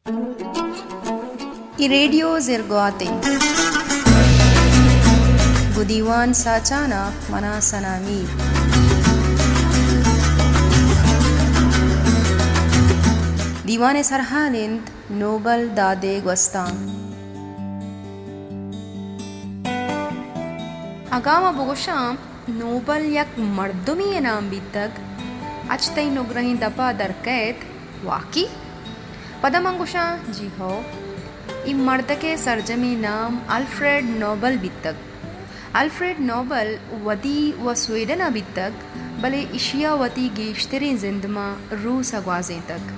اے ریڈیو زرگوات انت۔ گوں دیوان ساچان ءَ من آں ثنا میر۔ دیوان ءِ سرحال انت نوبل داد ءِ گوستانک۔ اگاں ما بگوشاں نوبل یک مردمے ءِ نام بیتگ، اچ تئی نگرہیں دپ ءَ در کئیت، واقعی؟ پدا من گوشاں، جی ہو، اے مردک ءِ سرجمیں نام الفریڈ نوبل بیتگ۔ الفریڈ نوبل ودی و سویڈن ءَ بیتگ، بلے ایشی ءَ وتی گیشتریں زندمان روس ءَ گوازینتگ۔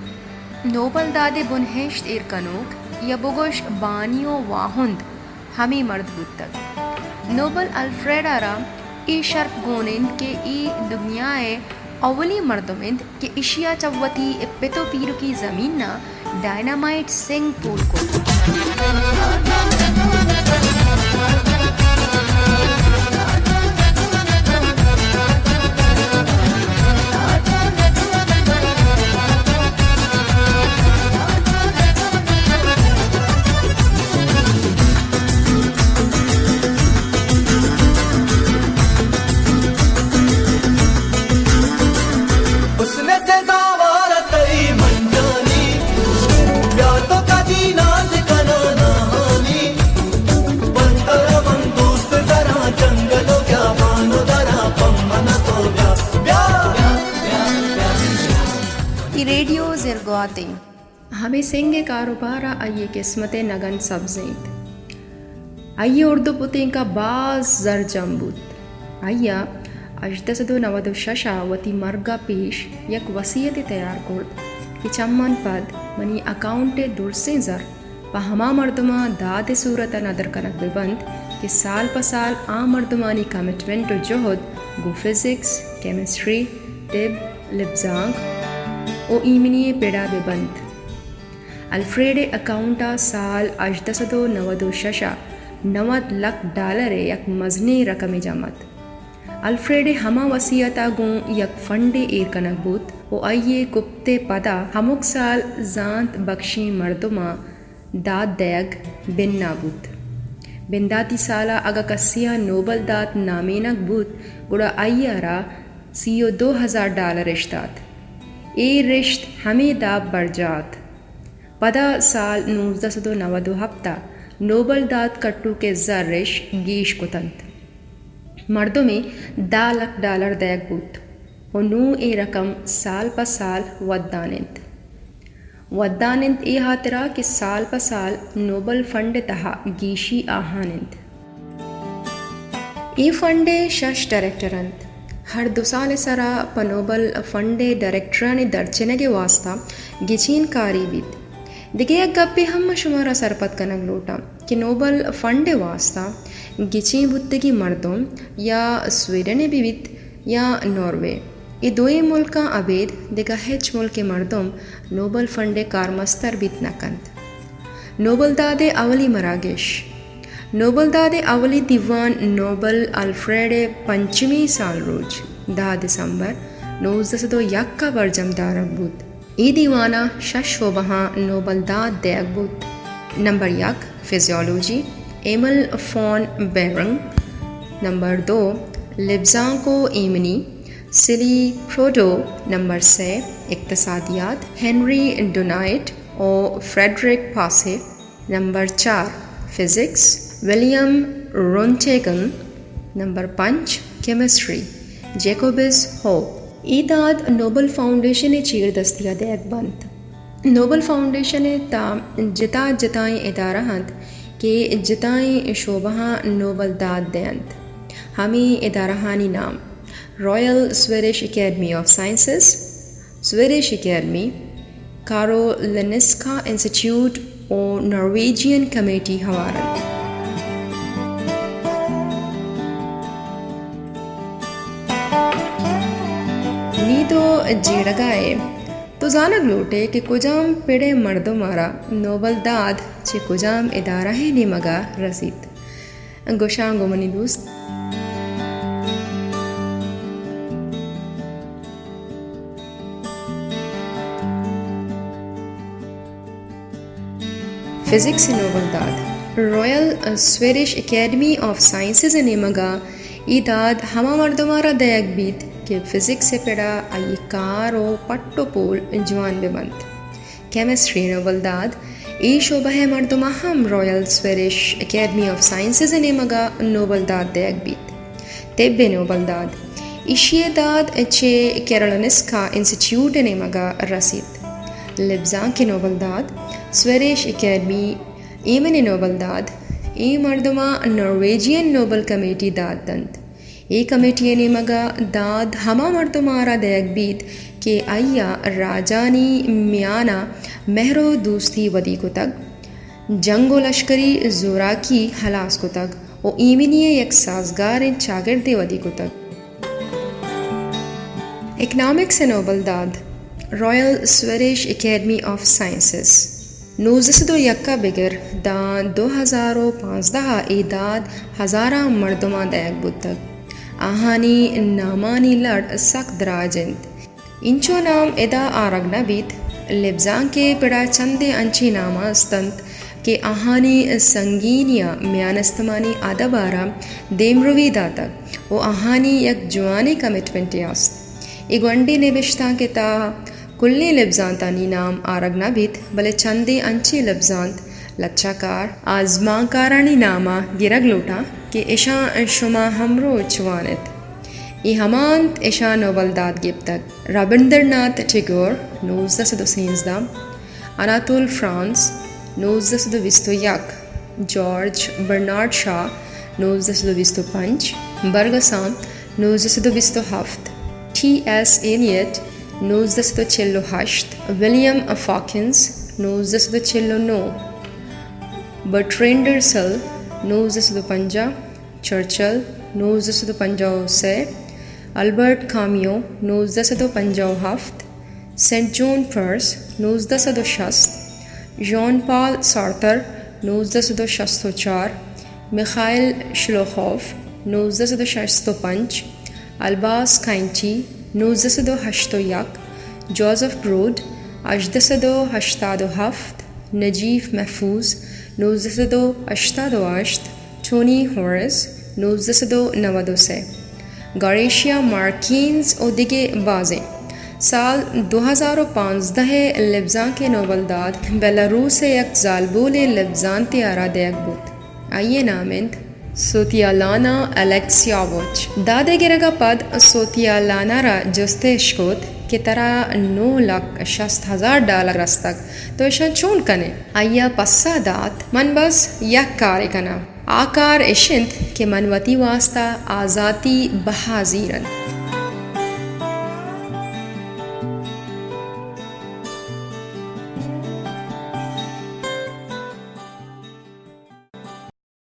نوبل داد ءِ بنہشت ایر کنوک یا بگوش بانی و واہند ہمے مرد بوتگ۔ نوبل الفریڈ ءَ را اے شرپ گون انت کہ اے دنیا ءِ اولی مردم انت کہ ایشی ءَ چہ وتی پت و پیرکی زمین ءَ ڈائنامائٹ سنگ پول کت۔ حسن سزاوار تئی منجانی، بیا تو کدی ناز کنانا ہانی۔ بندر من دوست زراں جنگل و گیابان و دراں پمن تو بیا، بیا۔ اے ریڈیو زرگوات انت۔ ہمے سنگ ءِ کاروبار ءَ آئی ءِ قسمت ءِ نگن سبز انت۔ آئی ءِ اردو پتینک ءَ باز زر جم بوت۔ آئی ءَ ہژدہ سد و نود و شش ءَ وتی مرگ ءَ پیش یک وصیتے تیار کرت کہ چہ من پد منی اکاؤنٹ ءِ درسیں زر پہ ہما مردماں داد ءِ صورت ءَ ندر کنگ بہ بنت کہ سال پہ سال آ مردمانی کمٹمنٹ و جہد گوں فزکس، کیمسٹری، طب، لبزانک و ایمنی ءِ پڑ ءَ بہ بنت۔ الفریڈ ءِ اکاؤنٹ ءَ سال ہژدہ سد و نود و شش ءَ نود لکھ ڈالر ءِ یک مزنیں رقمے جم ات۔ الفریڈ ءِ ہما وصیت ءَ گوں یک فنڈے ایر کنگ بوت و آئی ءِ گپت ءِ پدا ہمک سال زانت بکشیں مردماں داد دئیگ بنا بوت۔ بنداتی سال ءَ اگاں کسے ءَ نوبل داد نامینگ بوت، گڑا آئی ءَ را سی و دو ہزار ڈالر اش دات۔ اے رشت ہمے داب برجاہ ات۔ پدا سال نوزدہ سد و نود و ہپت ءَ نوبل داد کٹوک ءِ زر اش گیش کت انت۔ مردمے دہ لکھ ڈالر دئیگ بوت و نوں اے رقم سال پہ سال ودان انت۔ ودان انت اے ہاترا کہ سال پہ سال نوبل فنڈ ءِ تہا گیشی آہان انت۔ اے فنڈ ءِ شش ڈائریکٹر انت۔ ہر دو سال ءِ سرا پہ نوبل فنڈ ءِ ڈائریکٹرانی درچنگ ءِ واستا گچین کاری بیت۔ دگہ یک گپے ہم من شمارا سرپد کنگ لوٹاں کہ نوبل فنڈ ءِ واستا گچین بوتگیں مردم یا سویڈن ءِ بہ بیت یا ناروے، اے دوئیں ملکاں ابید دگہ ہچ ملک ءِ مردم نوبل فنڈ ءِ کارمستر بیت نہ کنت۔ نوبل داد ءِ اولی مراگش۔ نوبل داد ءِ اولی دیوان نوبل الفریڈ ءِ پنچمی سالروچ، دہ دسمبر نوزدہ سد و یک ءَ برجم دارگ بوت۔ اے دیوان ءَ شش شعبہاں نوبل داد دئیگ بوت۔ نمبر یک، فزیولوجی، ایمل فون بیرنگ۔ نمبر دو، لبزانک و ایمنی، سیلی پروڈو۔ نمبر سے، اقتصادیات، ہنری ڈونائٹ و فریڈرک پاسے۔ نمبر چار، فزکس، ولیم رونٹیگن۔ نمبر پنچ، کیمسٹری، جیکوبس ہوپ۔ اے داد نوبل فاؤنڈیشن ءِ چیر دستی ءَ دئیگ بنت۔ نوبل فاؤنڈیشن ءِ تہا جتا جتائیں ادارہ انت کہ جتائیں شعبہاں نوبل داد دئینت۔ ہمے ادارہانی نام: Royal Swedish academy of sciences, Swedish academy, کارولینسکا انسٹیٹیوٹ و نارویجین کمیٹی ہوار انت۔ نی تو جیڑگا ئے، تو زانگ لوٹ ئے کہ کجام پڑ ءِ مردم ءَ را نوبل داد چہ کجام ادارہ ءِ نیمگ ءَ رسیت؟ گوشاں گوں منی دوست۔ فزکس ءِ نوبل داد۔ Royal Swedish academy of sciences ءِ نیمگ ءَ اے داد ہما مردماں را دئیگ بیت کہ فزکس ءِ پڑ ءَ آئی ءِ کار ءُ پٹ ءُ پول جوان بہ بنت۔ کیمسٹری ءِ نوبل داد۔ اے شعبہ ءِ مردماں ہم Royal Swedish academy of sciences ءِ نیمگ ءَ نوبل داد دئیگ بیت۔ طب ءِ نوبل داد۔ ایشی ءِ داد چہ کیرولنسکا انسٹیٹیوٹ ءِ نیمگ ءَ رسیت۔ لبزانک ءِ نوبل داد۔ سویڈش اکیڈمی ایمن ءِ نوبل داد۔ اے مردماں نارویجین نوبل کمیٹی داد دنت۔ اے کمیٹی ءِ نیمگ ءَ داد ہما مردماں را دئیگ بیت کہ آئی ءَ راجانی میان ءَ مہر ءُ دوستی ودی کتگ، جنگ ءُ لشکری زوراکی ہلاس کتگ ءُ ایمنی ءِ یک سازگاریں چاگردے ودی کتگ۔ اکنامکس ءِ نوبل داد۔ Royal Swedish academy of sciences. نوزدہ سد ءُ یک ءَ بگر داں دو ہزار ءُ پانزدہ ءَ اے داد ہزاراں مردماں دئیگ بوتگ۔ آہانی نامانی لڑ سک دراج انت۔ انچو نام ادا آرگ نہ بیت۔ لبزانک ءِ پڑ ءَ چندے انچیں ناماں است انت کہ آہانی سنگینی ءَ میان استمانی ادب ءَ را دیمروی داتگ ءُ آہانی یک جوانیں کمٹمنٹے است۔ اے گونڈیں نبشتانک ءِ تہا کلیں لبزانتانی نام آرگ نہ بیت، بلے چندے انچیں لبزانت، لچہ کار، آزمانکارانی ناماں گرگ لوٹاں کہ اشاں شما ہمروچ وان ات۔ اے ہما انت اشاں نوبل داد گپتگ: رابندر ناتھ ٹیگور، نوزدہ سد ءُ سیزدہ، اناتول فرانس، نوزدہ سد ءُ بیست ءُ یک، جارج برنارڈ شا، نوزدہ سد ءُ بیست ءُ پنچ، برگساں، نوزدہ سد ءُ بیست ءُ ہفت، ٹی ایس ایلیٹ، نوزدہ سد ءُ چل ءُ ہشت، ولیم فاکنز، نوزدہ سد ءُ چل ءُ نو، برٹرینڈ رسل، نوزدہ سد ءُ پنجاہ، چرچل، نوزدہ سد ءُ پنجاہ ءُ سے، البرٹ کامیو، نوزدہ سد ءُ پنجاہ ءُ ہفت، سینٹ جون پرس، نوزدہ سد ءُ شصت، ژان پال سارتر، نوزدہ سد ءُ شصت ءُ چار، میخائل شلوخوف، نوزدہ سد ءُ شصت ءُ پنچ، الباس کائنٹی، نوزدہ سد ءُ ہشت ءُ یک، جوزف بروڈ، ہژدہ سد ءُ ہشتاد ءُ ہفت، نجیف محفوظ، نوزدہ سد ءُ ہشتاد ءُ ہشت، ٹونی ہاریس، نوزدہ سد ءُ نود ءُ سے، گاریشیا مارکینز ءُ دگہ بازیں۔ سال دو ہزار ءُ پانزدہ ءِ لبزانک ءِ نوبل داد بیلاروس ءِ یک زالبولیں لبزانتے ءَ را دئیگ بوت۔ آئی ءِ نام انت سوتیالانا الیکسیاووچ۔ داد ءِ گرگ ءَ پد سوتیالانا ءَ را جست اش کت کہ ترا نو لکھ شست ہزار ڈالر رستگ، تو اشاں چون کن ئے؟ آئی ءَ پسہ دات، من بس یک کارے کناں۔ آ کار اش انت کہ من وتی واستا آزاتی بہا زیراں۔